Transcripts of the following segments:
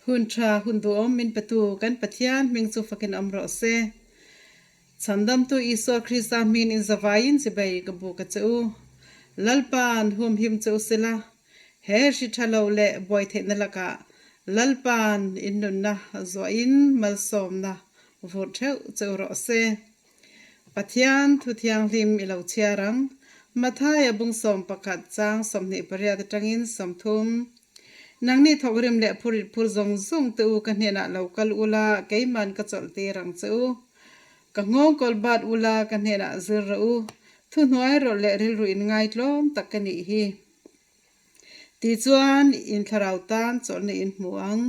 Hun tha, hun duhawm min petu kan Pathian hming chu fakin awm rawh se. Chhandamtu Isua Krista hmingin in zavaiin chibai ka buk a che u. Lalpa'n humhim che u sela, he hri tha lo leh buai theihna lakah Lalpa'n in nunna zuahin malsawmna vurh theuh che u rawh se. Pathian thu thianghlim i lo chhiar ang. Mathaia bung 11 chang 28 atangin 30. Nangni thawkrim leh phurit phur zawng zawng te u ka hnenah lo kal ula, keiman ka chawlh tir ang che u. Ka nghawng kawl bat ula, ka hnenah zir rawh u. Thuhnuai rawh leh rilru in ngaitlawm tak ka nih hi. Tichuan, in thlarau tan chawlhna in hmu ang.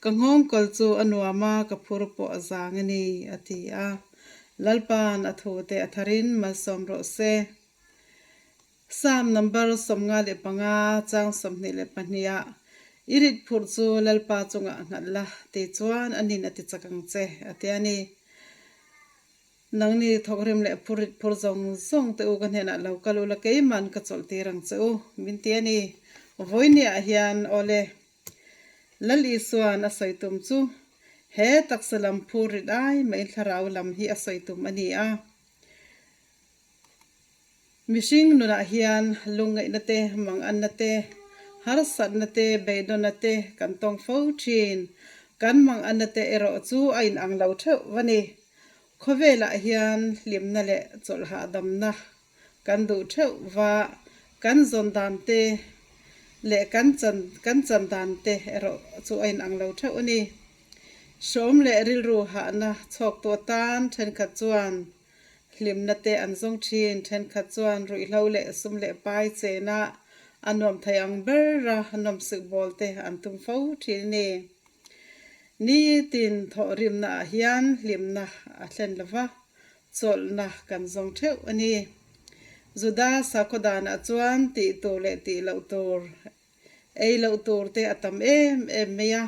Ka nghawng kawl chu a nuam a, ka phur pawh a zang a ni, a ti a. Lalpa'n a thute a tharin malsawm rawh se. Psalm number 55 chang 22 ah, I rit phurh chu Lalpa chungah nghat la, tichuan a nin a ti chak ang che, a ti a ni. Nangni thawkrim leh phurit phur zawng zawng te u ka hnenah lo kal ula keiman ka chawlh tir ang che u, min ti a ni. Vawinia hian awle Lal Isua'n a sawi tum chu he taksa lam phurit ai mai thlarau lam hi a sawi tum a ni a. Mihring nunah hian lungngaihna te, manganna te, harsatna te, beidawnna te kan tawng fo thin. Kan manganna te erawh chu a inang lo theuh va ni. Khawvelah hian hlimna leh chawlh hahdamna kan duh theuh va, kan zawn dan te leh kan chan kan chan dan te erawh chu a inang lo theuh a ni. Hrawm leh rilru hahna chhawktu atan thenkhat chuan Hlimna te an zawng thin. Thenkhat chuan ruihhlo leh sum leh pai chena a nuam thei ang bera nawmsik bawl te an tum fo thin a ni. Nitin thawhrimna ah hian hlimna a thlen lova, chawlhna kan zawng theuh a ni. Juda sakhaw danah chuan tih tur leh tih loh tur, ei loh tur te a tam em em mai a.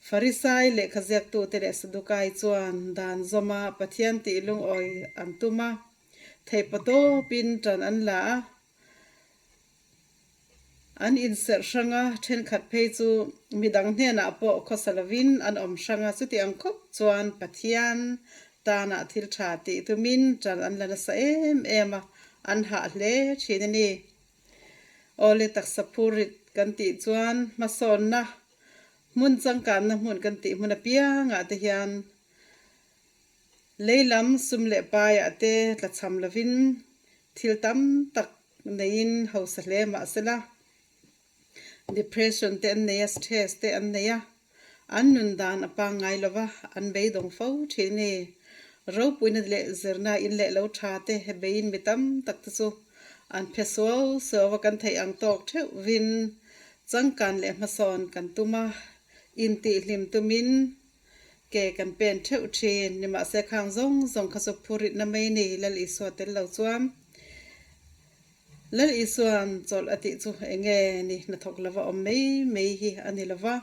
Farisai lehkha ziaktute leh Sadukai chuan dan zawma Pathian tih lungawi an tum a, theihpa tawpin ṭan an la a. An inserh hrang a, ṭhenkhat phei chu midang hnenah pawh khawsa lovin an awm hrang a, chuti ang khawp chuan Pathian tanah thil ṭha tih tumin ṭan an la nasa em em a, an hah hle ṭhin a ni. Awle taksa phurit kan tih chuan hmasawnna Hmun changkanna hmun kan tih hmun apiangah te hian lei lam sum leh paiah te tlachham lovin thil tam tak neiin hausa hle mah sela depression te an nei a, stress te an nei a, an nun dan a pangngai lova an beidawng fo thin a ni. Ropuina leh zirna in leh lo tha te beiin mi tam tak te chu an phe suau suau a kan theih ang tawk theuhvin Changkan leh hmasawn kan tum a, intihhlim tumin ke kan pen theuh thin. Nimahse khang zawng zawng kha chu phuritna mai ni Lal Isua tel lo chuan. Lal Isua'n chawlh a tih chu enge ni hnathawk lova awm mai mai hi a ni lova.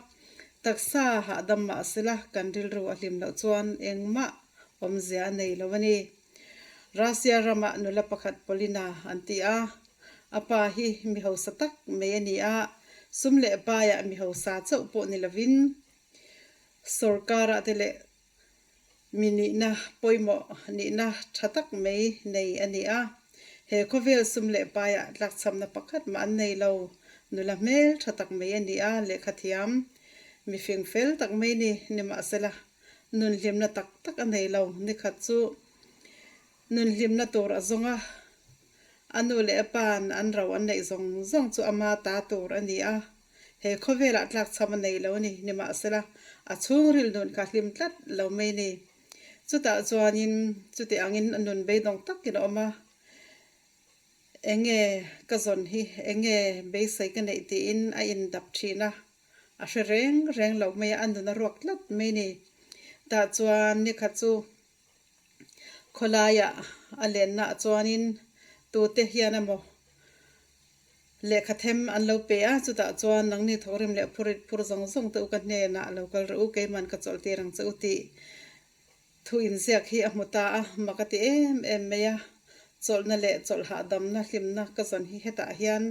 Taksa hahdam mah sela kan rilru a hlim loh chuan engmah awmzia a nei lo a ni. Russia ramah nula pakhat Polina an ti a, a pa hi mi hausa tak mai a ni a, sum leh paiah mi hausa chauh pawh ni lovin sorkarah te leh mi nihna pawimawh nihna tha tak mai nei a ni a. He khawvel sum leh paiah tlakchhamna pakhat mah an nei lo, nula hmel tha tak mai a ni a, lehkha thiam mi fing fel tak mai ni nimahsela Nun hlimna tak tak a nei lo. Nikhat chu nun hlimna tur a zawng a, a nu leh a pa'n an ro an neih zawng zawng chu ama ta tur a ni a, he khawvelah tlakchham a nei lo a ni. Nimahsela, a chhungril nun kha hlim tlat lo mai ni. Chutah chuanin chuti angin a nun beidawng takin a awm a, enge ka zawn hi, enge beisei ka neih tiin a indap thin a. A hre reng reng lo mai a, a nun a ruak tlat mai ni. Tah chuan nikhat chu khawlaiah a lennaah chuanin tute hian emaw lehkha them an lo pe a, chutah chuan nangni thawkrim leh phurit phur zawng zawng te u ka hnenah lo kal rawh u, keiman ka chawlh tir ang che u tih Thu inziak hi a hmu ta a, mak a ti em em mai a, chawlhna leh chawlh hahdamna hlimna ka zawn hi hetah hian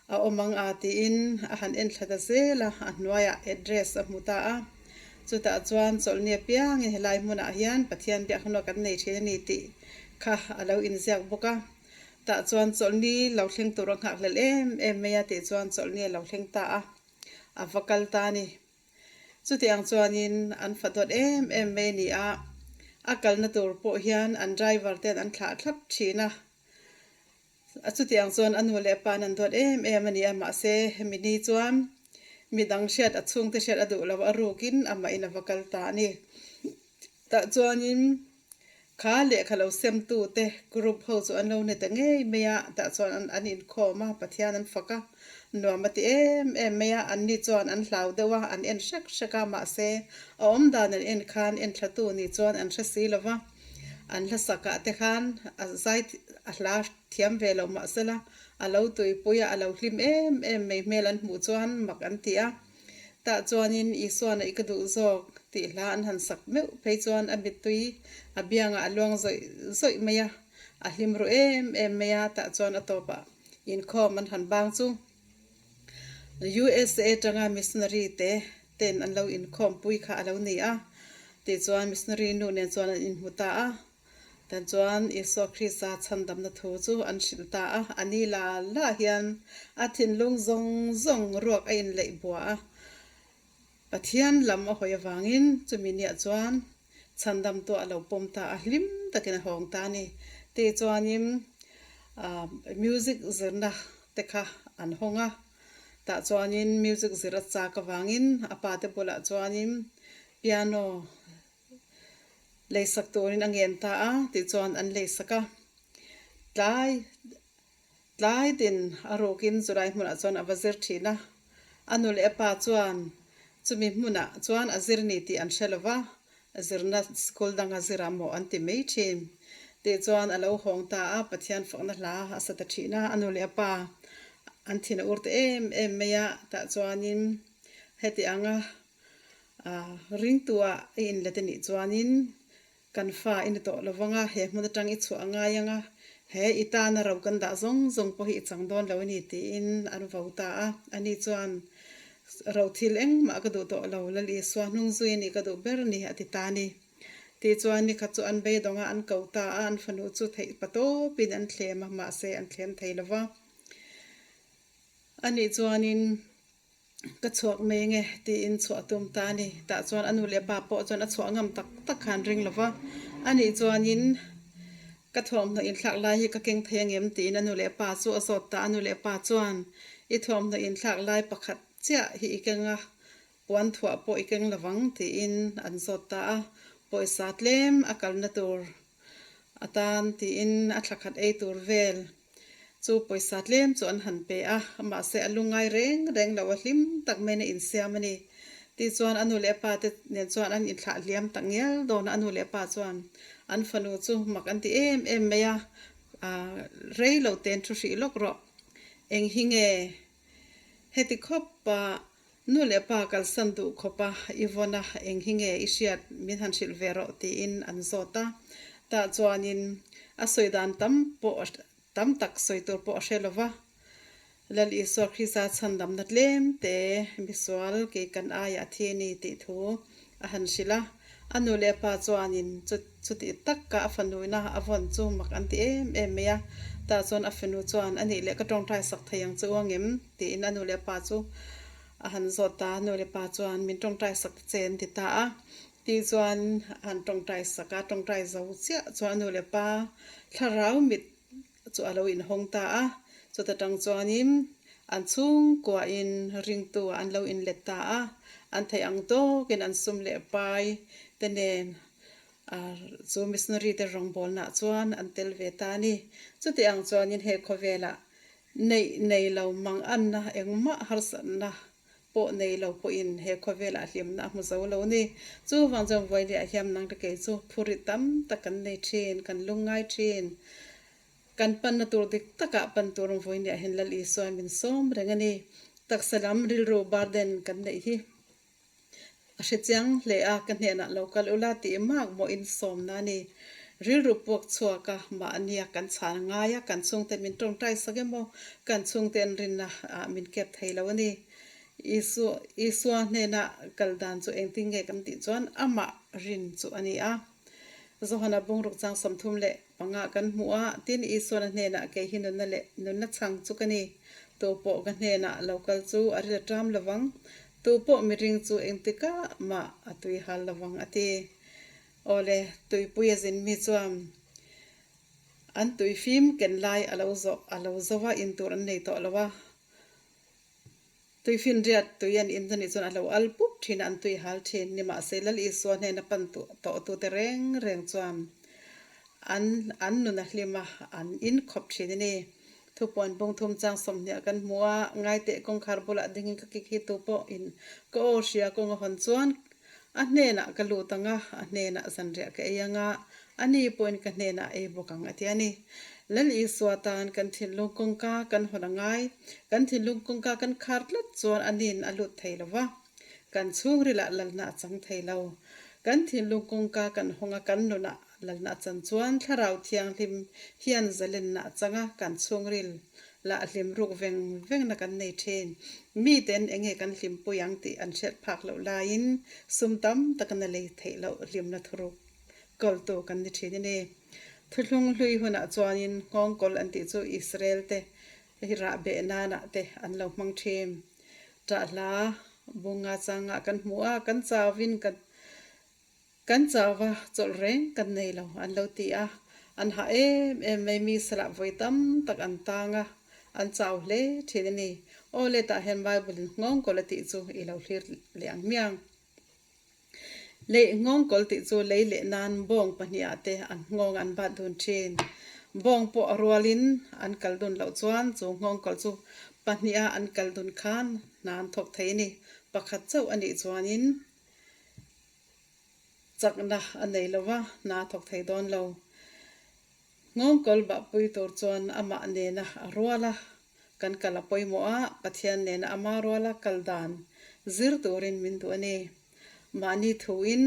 A awm ang a tiin a han en thla ta zel a, a hnuaiah address a hmu ta a. Chutah chuan chawlhni apiangin helai hmunah hian Pathian biak hnuah kan nei thin a ni tih kha a lo inziak bawk a. Tah chuan chawlhni lo thleng tur a nghakhlelh em em mai a tih chuan chawlhni a lo thleng ta a, a va kal ta a ni. Chuti ang chuanin an fa dawt em em mai a ni a, a kalna tur pawh hian an driver ten an thlah thlap thin a. A chuti ang chuan a nu leh a pa an duat em em a ni a, mahse hemi ni chuan midang hriat a chhungte hriat a duh lo a rukin amahin a va kal ta a ni. Tah chuanin kha lehkha lo semtu te group ho chu an lo ni ta ngei mai a, tah chuan an an inkhawm a, Pathian an fak a, nuam a ti em em mai a, anni chuan an hlau deuh a, an en hrek hrek a, mahse a awmdan an en khan enthlatu ni chuan an hre si lo va. An hla sakah te khan a zai a hla thiam ve lo mahsela a lo tuipui a, a lo hlim em em mai hmel an hmuh chuan mak an ti a. Tah chuanin Isuana i ka duh zawk tih hla an han sak meuh phei chuan a mittui a biangah a luang zawih zawih mai a, a hlim ru em em mai a, tah chuan a tawpah inkhawm an han bang chu. USA atanga missionary te ten an lo inkhawmpui kha a lo ni a, tichuan missionary nu nen chuan an inhmu ta a, tan chuan Isua Krista chhandamna thu chu an hrilh ta a, a ni la la hian a thinlung zawng zawng ruak a inleih bua a, Pathian lam a hawi avangin chumi niah chuan chhandam tuah a lo pawm ta a, hlim takin a hawng ta a ni. Tichuanin music zirna te kha an hawng a, tah chuanin music zir a chak avangin a pa te bulah chuanin piano leisak turin a ngen ta a, tichuan an leisak a. Tlai Tlai tin a rukin chulai hmunah chuan a va zir thin a, a nu leh a pa chuan chumi hmunah chuan a zir ni tih an hre lo va, zirna school danga zir a maw an ti mai thin. Tihchuan a lo hawng ta a, Pathian fakna hla a sa ta thin a, a nu leh a pa an thin a ur ta em em mai a, tah chuanin heti anga ringtu-ah a inlet a nih chuanin Kan fa i ni tawh lo vang a, he hmun atang i chhuah a ngai ang a, he i tana ro kan dah zawng zawng pawh hi i chang dawn lo a ni tiin an vo ta a. Ani chuan, Ro thil engmah ka duh tawh lo, Lal Isua hnung zui a ni ka duh ber ni a ti ta a ni. Tichuan nikhat chu an beidawng a, an ko ta a, an fanu chu theih pa tawpin an thlem a, mahse an thlem thei lo va. Ani chuanin. Ka chhuak mai ange tiin chhuah a tum ta a ni. Tah chuan a nu leh pa pawh chuan a chhuah ngam tak tak kha an ring lo va. A nih chuanin ka thuamhnaw inthlak lai hi ka keng thei angem tiin a nu leh pa chu a zawt ta. A nu leh pa chuan i thuamhnaw inthlak lai pakhat chiah hi i keng a, puan thuah pawh i keng lovang tiin an zawt ta a. Pawisa tlem a kalna tur atan tiin a thla khat ei tur vel Chu pawisa tlem chu an han pe a, mahse a lungngai reng reng lo a hlim tak maiin a insiam a ni. Tichuan a nu leh a pa te nen chuan an inthlah hliam tak ngial dawn a, a nu leh a pa chuan an fanu chu mak an ti em em mai a, rei lo ten thu hrih lawk rawh, eng hi nge heti khawp a nu leh pa kalsan duh khawp a i vawn a, eng hi nge i hriat min han hrilh ve rawh tiin an zawt a, tah chuanin a sawi dan tam pawh tam tak sawi tur pawh a hre lo va, Lal Isua Krista chhandamna tlem te misual kei kan aiah a thi a ni tih thu a han hrilh a, a nu leh a pa chuanin chu chuti taka a fanuina a vawn chu mak an ti em em mai a, tah chuan a fanu chuan a nih leh ka tawngtai sak thei ang che u angem tiin a nu leh a pa chu a han zawt ta, nu leh pa chuan min tawngtai sak ta che an ti ta a, tichuan a han tawngtai sak a, tawngtai zo chiah chuan a nu leh pa thlarau mit chu a lo inhawng ta a, chuta tang chuanin an chhungkuahin ringtu ah an lo inlet ta a, an theih ang tawkin an sum leh pai te nen chu missionary te rawngbawlnaah chuan an tel ve ta a ni. Chuti ang chuanin he khawvelah neih nei lo mang anna engmah harsatna pawh nei lo pawhin he khawvelah hlimna a hmu zo lo ni. Chuvang chuan Vawilia hiam nang te kei chu phurrit tam tak kan nei thin, kan lungngai thin. Kan panna tur dik takah pan tur ang Vawilia hian Lal Isua min sawm reng a ni. Taksa lam rilru burden kan neih hi a hre chiang hle a, ka hnenah lo kal ula tih mak mawhin sawmna a ni. Rilru puak chhuak a, mahnia kan chhan ngai a, kan chhungte min tawngtai sak emaw, kan chhungte an rinna ah min kep thei lo a ni. Isua Isua hnena kal dan chu engtin nge kan tih chuan amah rin chu a ni a. Johana bungruk chang 35 kan hmuh a, tin Isuan a hnenah kei hi nunna leh nunna chhang chu ka ni. Tu pawh ka hnenah lo kal chu a ril a ṭam lovang, tu pawh miring chu engtikah mah a tui hal lovang a ti. Awle, tuipui a zin mi chuan an tui fim ken lai a lo zawh a lo zo a, in tur an nei tawh lo a. Tuifinriat tui an in anih chuan a lo al pup thin a, an tui hal thin. Nimahse, Lal Isua hnena pan tawh tute reng reng chuan an an nun a hlim a, an in khawp thin a ni. Thupuan bung thum chang 20 kan hmu a, ngaiteh kawngkhar bulah dingin ka kik hi tu pawh in ka aw hria kawng a hawn chuan A hnenah ka lut ang a, a hnenah zanriah ka ei ang a, a ni pawhin ka hnenah ei bawk ang a ti a ni. Lal Isua tan kan thinlung kawngka kan hawn a ngai. Kan thinlung kawngka kan khar tlat chuan a nin a lut thei lo va, kan chhungrilah lalna a chang thei lo. Kan thinlung kawngka kan hawng a, kan nunah lalna a chan chuan Thlarau Thianghlim hian zalenna a chang a, kan chhungril lah hlim ruk veng vengna kan nei thin. Miten eng nge kan hlimpui ang tih an hriat phak loh laiin sum tam taka na lei theih loh hlimna thuruk kawltu kan ni thin a ni. Thuthlung hlui hunah chuanin nghawngkawl an tih chu Israel te hi rah beh nanah te an lo hmang thin. Ṭahhla bunga changah kan hmu a, kan chauvin kan Kan chau va, chawlh reng kan nei lo, an lo ti a. An hah em em mai, mi salah vawi tam tak an tang a, an chau hle thin a ni. Aw le tah hian Bible in nghawngkawl a tih chu i lo hlir leh ang hmiang. Lei nghawngkawl tih chu lei leh nan bawng pahnih ah te an nghawng an bat dun thin. Bawng pawh a rualin an kal dun loh chuan chu nghawngkawl chu pahnih a an kal dun khan hna an thawk thei a ni. Pakhat chauh a nih chuanin Chakna a nei lo va, hna a thawk thei dawn lo. Nghawngkawl bahpui tur chuan amah nena a rual a, kan kal a pawimawh a, Pathian nena ama ruala kal dan zir turin min duh a ni. Mahni thuin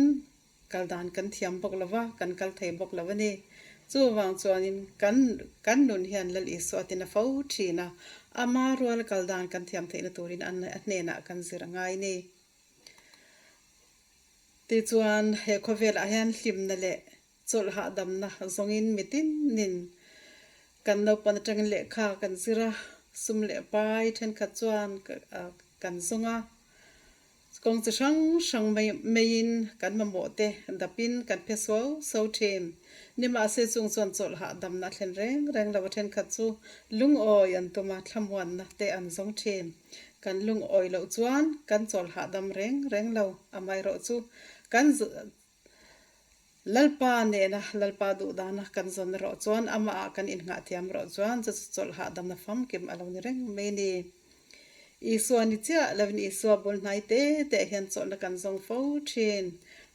kal dan kan thiam bawk lo va, kan kal thei bawk lo a ni. Chuvang chuanin kan kan nun hian Lal Isua tina fo thin a, ama ruala kal dan kan thiam theihna turin a hnenah kan zir a ngai a ni. Tichuan, he khawvelah hian hlimna leh chawlh hahdamna zawngin mitinin kan naupan atangin lehkha kan zir a, sum leh pai thenkhat chuan kan zawng a, kawng chi hrang hrang mai maiin kan mamawh te dapin kan phe suau suau thin. Nimahse chung chuan chawlh hahdamna a thlen reng reng lo a, thenkhat chu lungawi an tum a, thlamuanna te an zawng thin. Kan lungawi loh chuan kan chawl hahdam reng reng lo, amaherawh chu kan Lalpa nena Lalpa duhdana kan zawn erawh chuan amahah kan innghah thiam erawh chuan chu chu chawlh hahdamna famkim a lo ni reng mai a ni. Isua ni chiah lovin Isua bul hnai te te ah hian chawlhna kan zawng fo thin.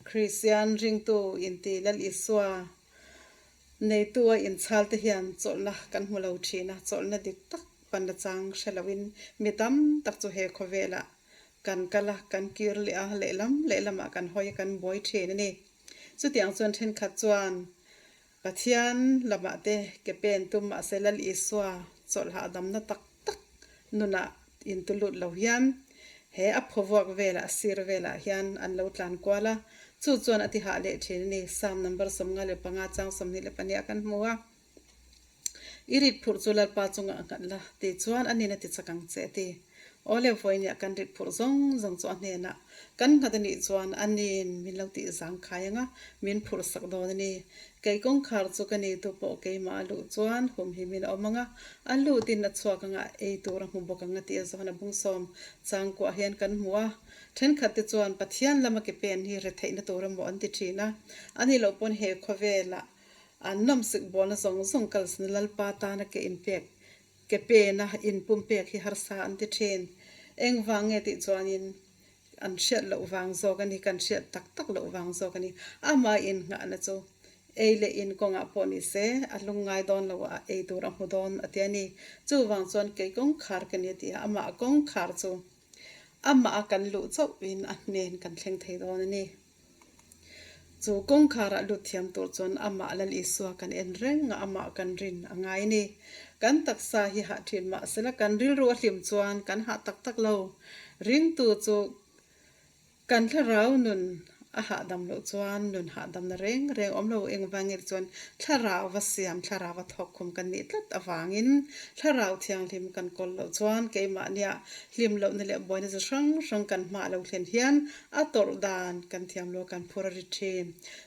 Kristian ringtu inti Lal Isua Neitu a inchhal te hian chawlhna kan hmu lo thin a, chawlhna dik tak panna chang hre loin mi tam tak chu he khawvelah kan kal a, kan kir leh a, lehlam lehlamah kan hawi a, kan buai thin a ni. Chutiang chuan thenkhat chuan Pathian lamah te ke pen tum mahse Lal Isua chawlh hahdamna tak tak nunah intu lut lo hian he a phawvuak velah sir velah hian an lo tlan kual a, chu chuan a ti hah leh thin a ni. Psalm number 55 chang 22 ah kan hmu a, I rit phurh chu Lalpa chungah a nghat la tih chuan a nin a ti chak ang che a ti. Awle vawinia kan rit phurh zawng zawng chu a hnenah kan nghat a nih chuan a nin min lo tih zang khai ang a, min phurh sak dawn a ni. Kei kawngkhar chu ka ni tu pawh keimah a luh chuan hum hi min awm ang a, a lutin a chhuak ang a, ei tur a hmu bawk ang a tih a zawn a bung sawm changkuah hian kan hmu a. Thenkhat te chuan Pathian lama ke pen hi retheihna tur emaw an ti thin a, a nih loh pawn he khawvelah an nawmsik bawlna zawng zawng kalsana Lalpa tana ke inpek ke pena inpumpek hi harsa an ti thin. Engvang nge tih chuanin An hriat loh vang zawk a ni, kan hriat tak tak loh vang zawk a ni. Amah innghahna chu ei leh in kawngah pawh ni se, a lungngai dawn lo a, ei tur a hmu dawn a ti a ni. Chuvang chuan kei kawngkhar ka ni a ti a, amah kawngkhar chu amah a kan luh chauhin a hnen kan thleng thei dawn a ni. Chu kawngkharah lut thiam tur chuan amah Lal Isua kan en reng a, amah kan rin a ngai ni. Kan taksa hi hah thin mahsela kan rilru a hlim chuan kan hah tak tak lo. Ringtu chu Kan thlarau nun a hahdam loh chuan nun hahdamna reng reng awm lo engvangin chuan thlarau va siam, thlarau va thawk khum kan nih tlat avangin thlarau thianghlim kan kawl loh chuan keimahnia hlim lohna leh buaina chi hrang hrang kan hmah lo thlen hian a tawrh dan kan thiam lo kan phur a ri thin.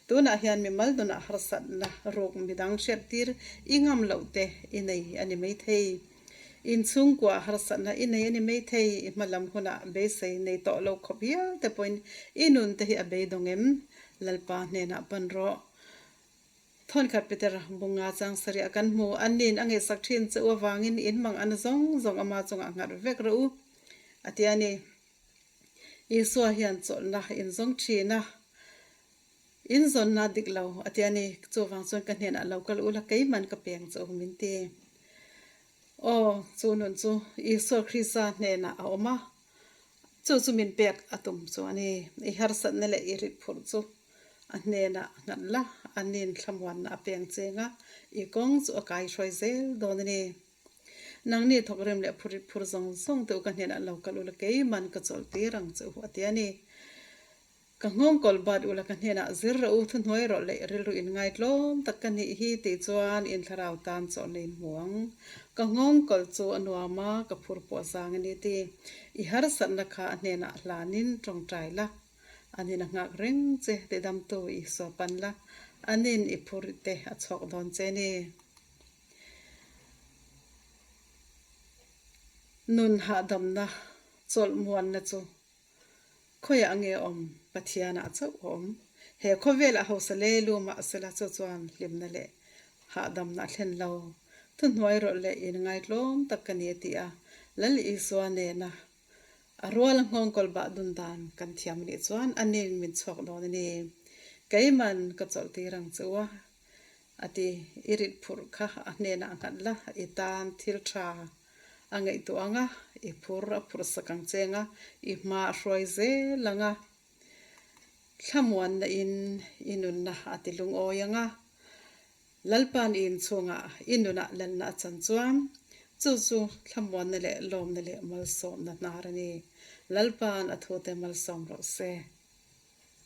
Tunah hian mimal nunah harsatna ruk midang hriattir i ngam loh te i nei a ni maithei. Inchhungkua harsatna i nei a ni maithei, i hmalam hunah beisei nei tawh lo khawp hial te pawhin i nun te hi a beidawng em? Lalpa hnenah pan rawh. Thawnkhat Peter bunga chang sarih a kan hmu, Anni'n a ngaihsak thin che u avangin in mang an zawng zawng ama chungah nghat vek rawh u, a ti a ni. Isua hian chawlhna in zawng thin a. In zawnna dik lo a ti a ni. Chuvang chuan ka hnenah lo kal ula keiman ka peng chu min ti. Aw, chu nun chu Isua Krista hnenah a awm a, chu chu min pek a tum chu a ni. I harsatna leh i rit phurh chu a hnenah nghat la, a nin thlamuanna a peng cheng a, i kawng chu a kaihruai zel dawn a ni. Nangni thawkrim leh phurit phur zawng zawng te u ka hnenah lo kal ula keiman ka chawlh tir ang che u a ti a ni. Ka nghawngkawl bat ula ka hnenah zir rawh u, thuhnuai rawh leh rilru in ngaitlawm tak ka nih hi tih chuan in thlarau tan chawlhna in hmu ang. Ka nghawngkawl chu a nuam a, ka phur pawh a zang a ni ti. I harsatna kha a hnenah hlanin tawngtai la, anin a nghak reng che ti damtu Isua pan la, anin i phur te a chhawk dawn che ni. Nun hahdamna chawlh muanna chu Khawiah nge awm? Pathianah chauh a awm. He khawvelah hausa lei lu mahsela chu chuan hlimna leh hahdamna a thlen lo. Thuhnuai rawlh leh inngaitlawm tak ka ni a ti a. Lal Isua nena a ruala nghawngkawl bah dun dan kan thiam anih chuan a ning min chhuak dawn a ni. Keiman ka chawlh tir ang che u a, a ti. I rit phurh kha a hnenah nghat la, i tan thil tha A ngaihtuah ang a, i phur a phur sak ang che ang a, i hma a hruai zel ang a, thlamuanna in i nunna a ti lungawi ang a, Lalpa'n i inchhungah i nunah lalna a chan chuan chu chu thlamuanna leh lawmna leh malsawmna hnar a ni. Lalpa'n a thute malsawm rawh se.